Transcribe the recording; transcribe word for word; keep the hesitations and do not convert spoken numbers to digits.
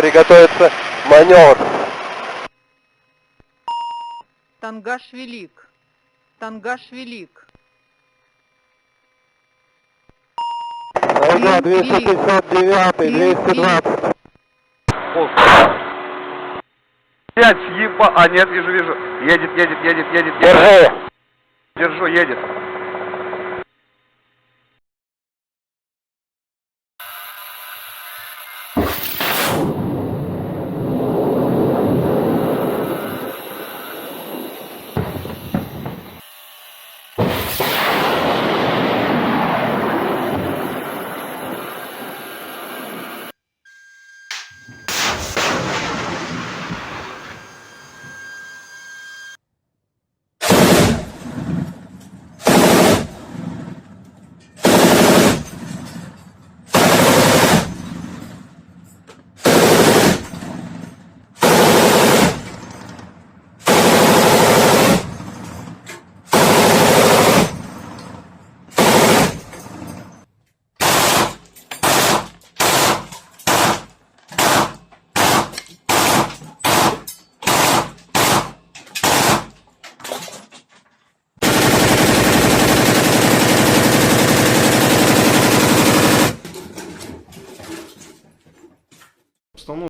Приготовиться. Маневр. Тангашвилик. Тангашвилик. Солдат двести пятьдесят девятый, двести двадцать. Пять, ебать, а нет, вижу, вижу. Едет, едет, едет, едет, едет. Держи. Держу, едет.